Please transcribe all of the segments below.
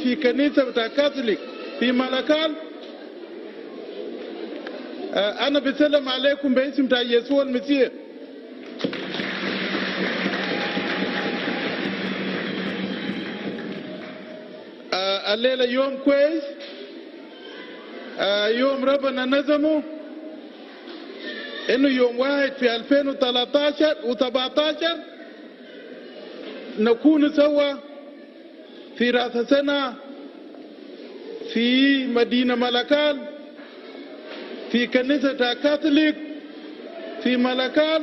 في كنيسة بتاع كاثوليك في ملكال، أنا بسلم عليكم باسم بتاع يسوع المسيح. الليلة يوم كويس، يوم ربنا نظمه إنه يوم 1 في 2013 و17 نكون سوا في رأس السنة في مدينة ملكال في كنيسة كاثوليك في ملكال.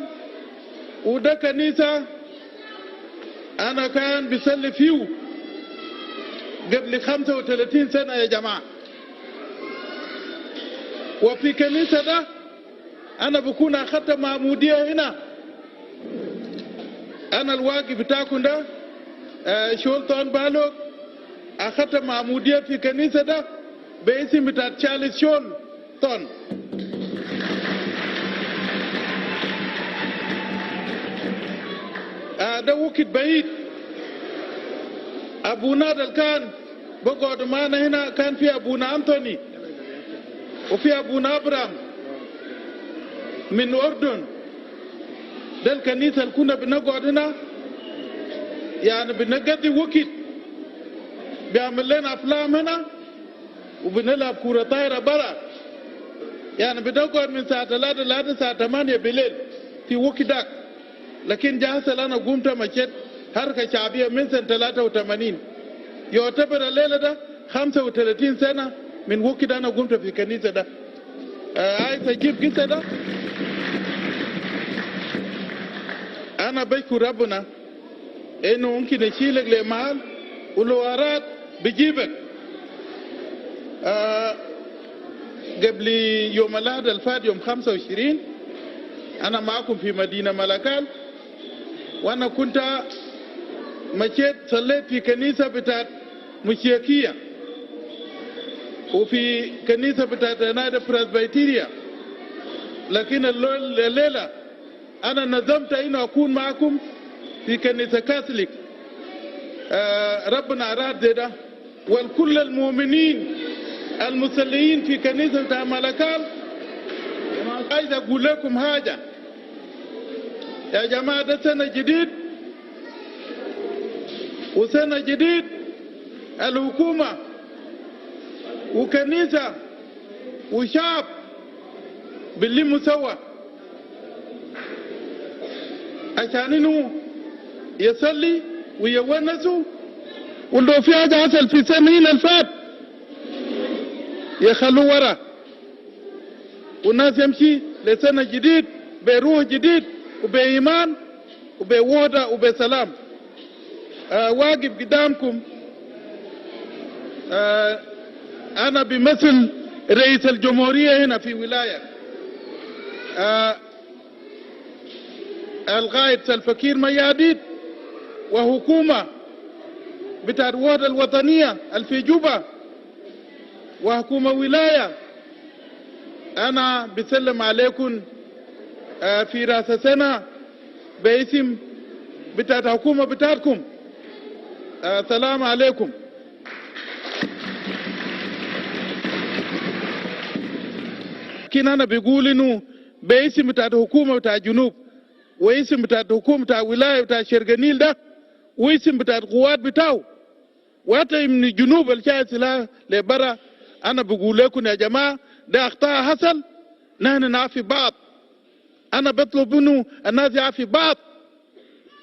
وده كنيسة أنا كان بيصلي فيه قبل 35 سنة يا جماعة. وفي كنيسة ده أنا بكون أخذت معمودية هنا. أنا الواقف بتاعكم ده، شولتون بالوك، أخذت معمودية في كنيسة ده باسم بتاع تشارلز شولتون. ده وقت بعيد. أبونا ده كان بقعد معنا هنا، كان في أبونا أنتوني وفي أبونا أبرام من الأردن. ده الكنيسة اللي كنا بنقعد هنا، بنقضي وقت، بيعمل لنا أفلام هنا وبنلعب كورة طايرة برا. بنقعد من الساعة 3 لحد الساعة 8 بالليل في وقت داك. لكن جاهز أنا قمت مشيت حركة شعبية من سنة 83، يعتبر الليلة ده 35 سنة من وقت أنا قمت في الكنيسة ده. عايز أجيب قصة ده. أنا بشكر ربنا إنه ممكن يشيلك لمحل ولو أراد بيجيبك. قبل يوم الأحد الفات يوم 25 أنا معكم في مدينة ملكال، وأنا كنت مشيت صليت في كنيسة بتاعت مشيكية وفي كنيسة بتاعت نادي برسبيتيريا. لكن الليلة أنا نظمت إنه أكون معكم في كنيسة كاثوليك. ربنا أراد زي ده. والكل المؤمنين المصلين في كنيسة بتاع ملكال، عايز أقول لكم حاجة يا جماعة. ده سنة جديد، وسنة جديد الحكومة وكنيسة وشعب بنلموا سوا عشان إنه يصلي ويونسوا، ولو في حاجة حصل في سنين الفات يخلوا ورا، والناس يمشي لسنة جديد بروح جديد وبإيمان وبوحدة وبسلام. واقف قدامكم، أنا بمثل رئيس الجمهورية هنا في ولاية، القائد سلفاكير مياديد وحكومة بتاع الوحدة الوطنية في جوبا وحكومة ولاية. أنا بسلم عليكم، في رأس سنة باسم بتاع الحكومة بتاعتكم. سلام عليكم. لكن أنا بقول إنه باسم بتاع الحكومة بتاع الجنوب واسم بتاع الحكومة بتاع الولاية بتاع شرق النيل ده واسم بتاع القوات بتاعه وحتى من الجنوب الشاي سلاح لبرا، أنا بقول لكم يا جماعة ده أخطاء حصل، نحن نعفي بعض. أنا بطلب إنه الناس يعفي بعض،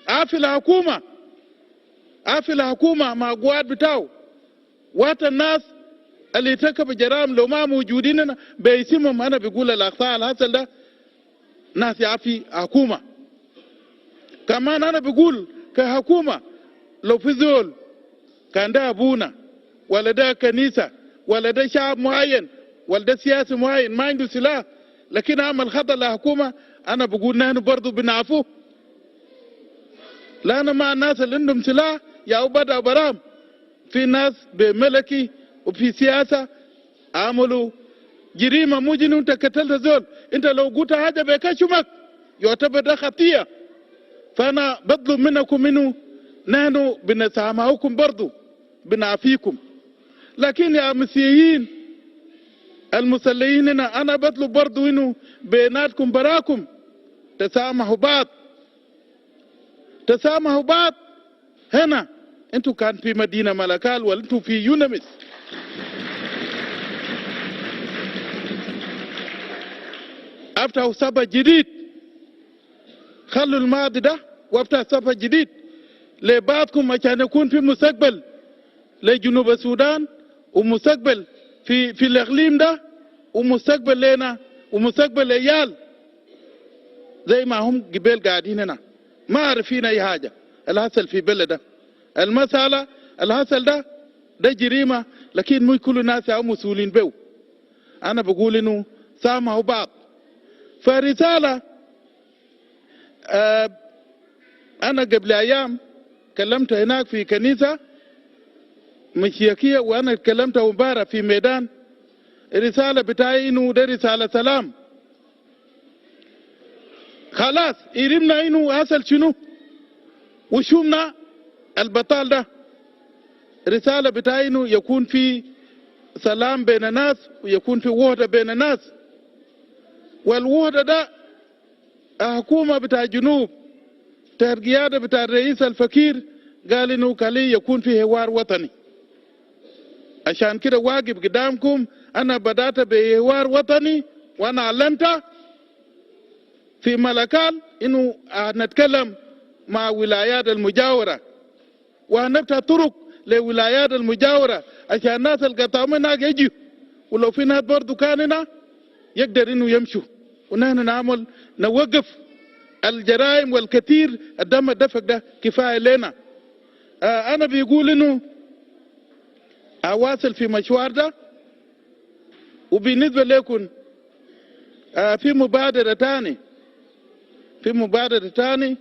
عافي الحكومة، عافي الحكومة مع القوات بتاعه، وحتى الناس اللي ارتكبوا جرائم لو ما موجودين هنا باسمهم. أنا بقول الأخطاء اللي حصل ده ناس يعفي حكومة. كمان أنا بقول كحكومة لو في زول كان ده أبونا ولا ده كنيسة ولا ده شعب معين ولا ده سياسي معين ما عنده سلاح لكن عمل خطأ للحكومة، أنا بقول نحن برضو بنعفوه. لأن مع الناس اللي عندهم سلاح يا بدأ برام، في ناس بملكي وفي سياسة عملوا جريمة. مو جنون انت قتلت زول، انت لو قلت حاجة بكشمك يعتبر ده خطية. فأنا بطلب منكم منه نحن بنسامحكم برضو بنعافيكم. لكن يا مسيحيين المسلمين هنا، انا بطلب برضو انه بيناتكم براكم تسامحوا بعض، تسامحوا بعض. هنا انتوا كان في مدينة ملكال ولا انتوا في يونمس، افتحوا صفحة جديد، خلوا الماضي ده وافتحوا صفحة جديد لبعضكم عشان يكون في مستقبل لجنوب السودان، ومستقبل في الاقليم ده، ومستقبل لنا ومستقبل لعيال زي ما هم قبل قاعدين هنا ما عارفين اي حاجة. الحصل في بلد ده، المسالة الحصل ده جريمة، لكن مو كل الناس هم مسؤولين به. انا بقول انه سامحوا بعض. فرساله انا قبل ايام كلمت هناك في كنيسة مشيكيه، وانا اتكلمت مبارك في ميدان. الرسالة بتاعي انه ده رسالة سلام. خلاص عرفنا انه حصل شنو وشومنا البطال ده. رسالة بتاعي انه يكون في سلام بين الناس ويكون في وحده بين الناس. والوحدة ده الحكومة بتاع الجنوب تحت قيادة بتاع الرئيس سلفاكير قال انه خلي يكون في حوار وطني. عشان كده واقف قدامكم، انا بدات بحوار وطني، وانا اعلنت في ملكال انه نتكلم مع ولايات المجاورة، وهنفتح طرق لولايات المجاورة عشان الناس القطعوا هناك يجوا، ولو في ناس برضو كان هنا يقدر انه يمشوا، ونحن نعمل نوقف الجرائم والكثير الدم الدفق ده كفاية لنا. انا بيقول انه اواصل في مشوار ده. وبالنسبة لكم في مبادرة تاني، في مبادرة تاني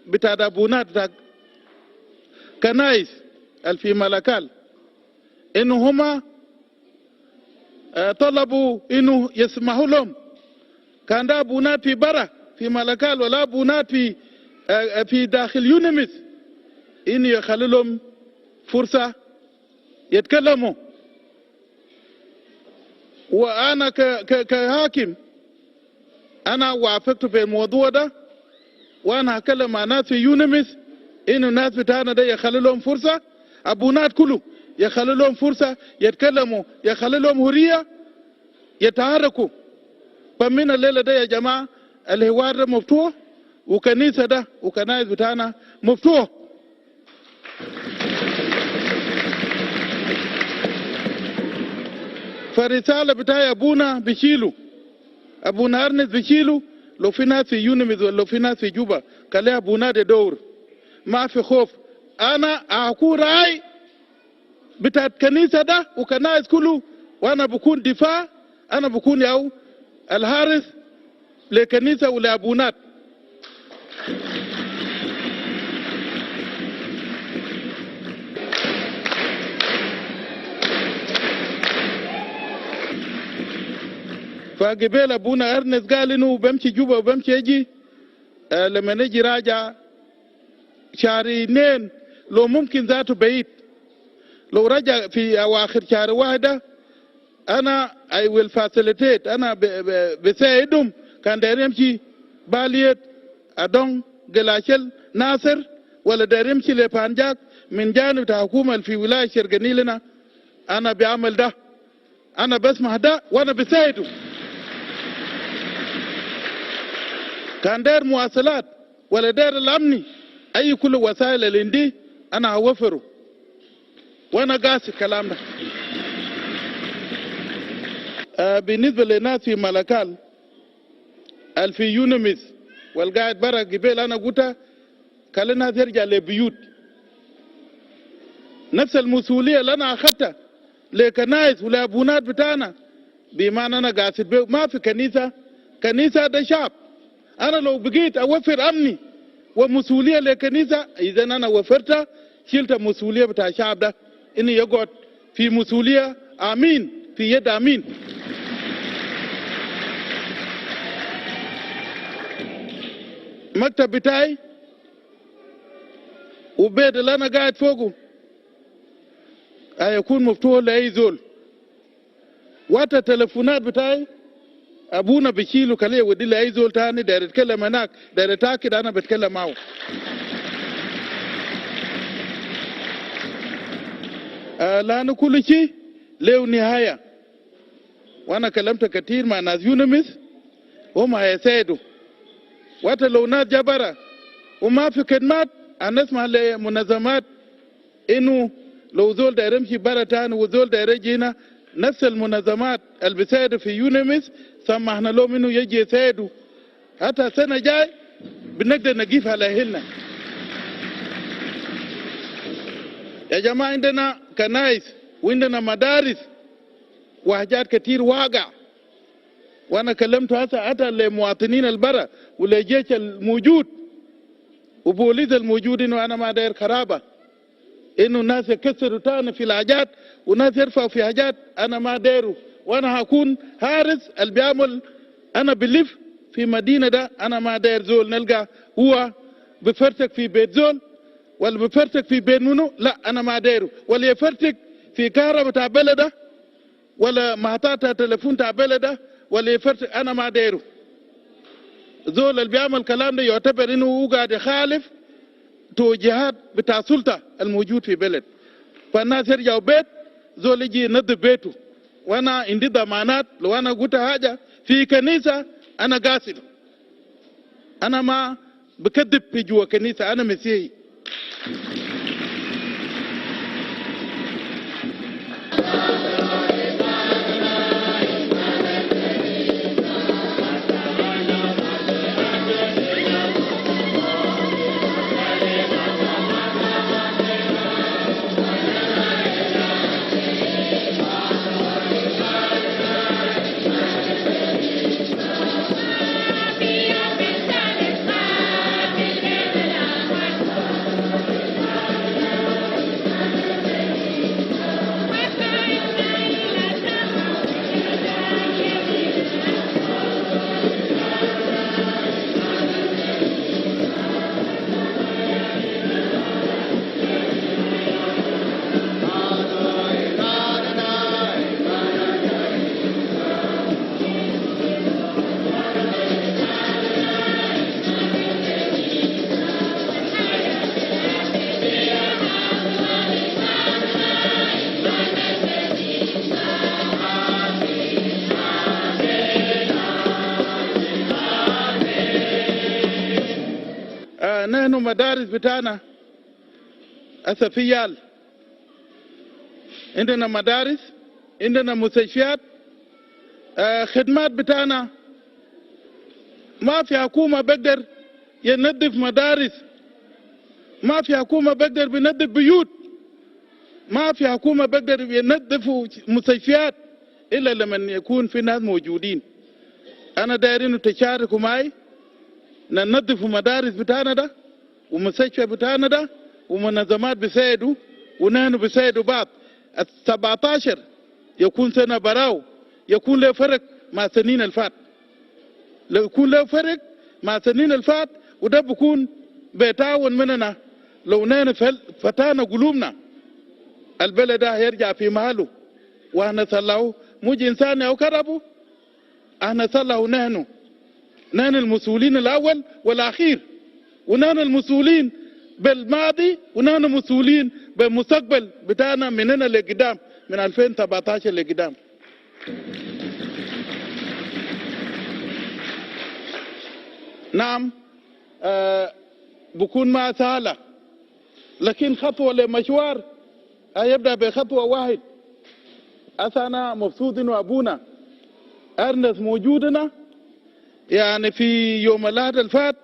بتاع ابونات بتاع كنايس في ملكال، انه هما طلبوا انه يسمحوا لهم كان ده ابونات في برا في ملكال ولا ابونات في داخل يونمس، انه يخلي لهم فرصة يتكلموا. وانا كحاكم انا وافقت في الموضوع ده، وانا هكلم مع ناس في يونمس انه الناس بتاعنا ده يخلي لهم فرصة، ابونات كله يخلي لهم فرصة يتكلموا، يخلي لهم حرية يتحركوا. فمن الليلة ده يا جماعة الحوار ده مفتوح، وكنيسه ده وكنائس بتاعنا مفتوح. فرسالة بتاعي أبونا بيشيلوا، أبونا أرنس بيشيلوا، لو في ناس في يونمز ولا لو في ناس في جوبا خلي أبونا ده دور، ما في خوف. أنا أكون راعي بتاعت كنيسة ده وكنائس كله، وأنا بكون دفاع، أنا بكون ياو الحارس لكنيسة ولأبونات. فقبل ابونا ارنس قال انه بمشي جوبا وبمشي اجي، لما نجي راجع شهر 2 لو ممكن ذاته بعيد، لو رجع في اواخر شهر 1 انا I will facilitate، انا بساعدهم. كان داير يمشي باليت ادون قلاشل ناصر ولا داير يمشي لبانجاك من جانب الحكومة في ولاية شرق النيل هنا، انا بعمل ده، انا بسمح ده وانا بساعده. كان داير مواصلات ولا داير الامني، اي كل وسائل اللي عندي انا هوفره، وانا قاسي الكلام ده. بالنسبة للناس في ملكال في يونمس والقاعد برا قبل انا قلت خلي الناس يرجع لبيوت. نفس المسؤولية اللي انا اخذتها لكنائس ولابونات بتاعنا، بمعنى انا قاصد بيه ما في كنيسة، كنيسة ده شعب. انا لو بقيت اوفر امني ومسؤولية لكنيسة، اذا انا وفرتها، شلت المسؤولية بتاع الشعب ده انه يقعد في مسؤولية امين في يد امين. مكتب بتاعي وبيت اللي انا قاعد فوقه هيكون مفتوح لأي زول. وات التلفونات بتاعي أبونا بيشيلوا كليه ودي لأي زول تاني داير يتكلم هناك، داير يتأكد أنا بتكلم معه. لأنه كل شيء له نهاية. وأنا كلمت كثير مع ناس يونمس هم هيساعدوا. وات لو ناس جبرة وما في خدمات نسمع لمنظمات إنه لو زول داير يمشي برا تاني وزول داير يجي هنا، نفس المنظمات اللي بيساعدوا في يونمس سمحنا لهم إنه يجي يساعدوا. حتى السنة الجاي بنقدر نقيف على أهلنا. يا جماعة عندنا كنايس وعندنا مدارس وحاجات كتير واقع. وأنا كلمت هسه حتى لمواطنين البرا وللجيش الموجود وبوليس الموجود إنه أنا ما داير خرابة، إنه الناس يكسروا تاني في الحاجات وناس يرفعوا في حاجات أنا ما دايره. وأنا هكون حارس اللي بيعمل أنا بلف في مدينة ده، أنا ما داير زول نلقى هو بفرتك في بيت زول ولا بفرتك في بيت منو، لا أنا ما دايره. ولا يفرتك في كهرباء تاع بلده ولا محطات تليفون تاع بلده ولا يفرتك، أنا ما دايره. زول اللي بيعمل كلام ده يعتبر إنه هو قاعد يخالف توجيهات بتاع السلطة الموجود في بلد. فالناس يرجعوا بيت، زول يجي ينظف بيته. وأنا عندي ضمانات لو أنا قلت حاجة في كنيسة أنا قاصد، أنا ما بكذب في جوا كنيسة، أنا مسيحي. نحن مدارس بتاعنا أسفيال، عندنا مدارس، عندنا مستشفيات، خدمات بتاعنا. ما في حكومة بقدر ينظف مدارس، ما في حكومة بقدر بينظف بيوت، ما في حكومة بقدر ينظف مستشفيات إلا لما يكون في ناس موجودين. أنا داير إنه تشاركوا معي ننظف مدارس بتاعنا ده ومستشفى بتاعنا ده ومنظمات بيساعدوا ونحن بيساعدوا بعض. ال17 يكون سنة براو، يكون له فرق مع سنين الفات، لو يكون له فرق مع سنين الفات، وده بيكون بيتعاون مننا. لو نحن فتانا قلوبنا البلد ده هيرجع في محله، واحنا صلاه مش إنسان أو كربه، احنا صلاه نحن، نحن المسؤولين الأول والأخير، ونحن المسؤولين بالماضي ونحن مسؤولين بالمستقبل بتاعنا من هنا لقدام، من 2017 لقدام. نعم، بكون ما سهلة، لكن خطوة لمشوار هيبدأ بخطوة واحد. أنا مبسوط إنه أبونا أرنس موجودنا، في يوم الأحد الفات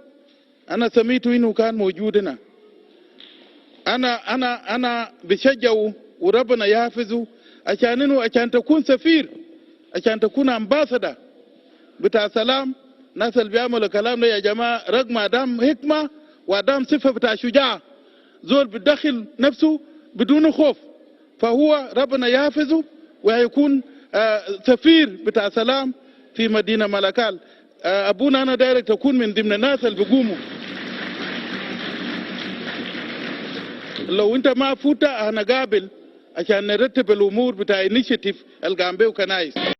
أنا سميته إنه كان موجودنا. أنا بشجعه وربنا يحفظه عشان إنه عشان تكون سفير، عشان تكون امباسدا بتاع سلام. ناس اللي بيعملوا كلام ده يا جماعة رغم عدم حكمة وعدم صفة بتاع شجاعة، زول بيدخل نفسه بدون خوف، فهو ربنا يحفظه وهيكون سفير بتاع سلام في مدينة ملكال. أبونا أنا دايرك تكون من ضمن الناس اللي بيقوموا. لو أنت ما فوت أنا قابل عشان نرتب الامور بتاع initiative القام به كنايس.